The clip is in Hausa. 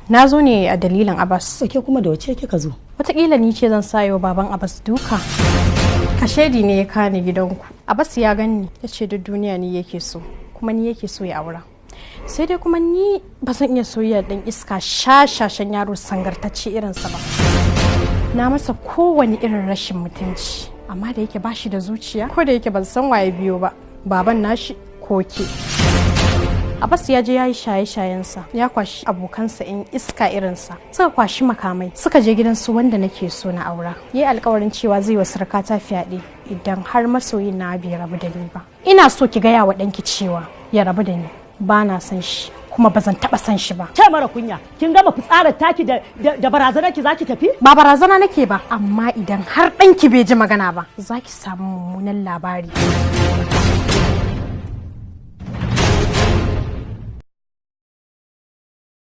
Na zo ne a dalilin Abbas. Ke kuma da wace kika zo? Wataƙila ni ce zan sayo baban Abbas duka. Kashedi ne ya kani gidanku. Abbas ya ganni ya ce duk duniya ni yake so, kuma ni yake so ya aura. Sai dai kuma ni ba zan iya soyayya ɗan iska shashashan yaro sangartacce irinsa ba. Na masa kowane irin rashin mutunci, amma da yake bashi da zuciya, ko da yake ban san waye biyo ba, baban nashi ko ke. Abbas ya je ya yi shaye-shayensa, ya kwashi abokansa in iska irinsa, suka kwashi makamai, suka je gidansu wanda nake so na aura. Ya yi alkawarin cewa zai wa surukata fyaɗe idan har masoyin na bai rabu da ni ba. Ina so ki gaya wa ɗanki cewa ya rabu da ni, ba na son shi, kuma ba zan taɓa son shi ba. Ce mara kunya, kin gama fitsarar taki da barazanar ki zaki tafi? Ba barazana nake ba, amma idan har ɗanki bai ji magana ba, za ki samu mummunan labari.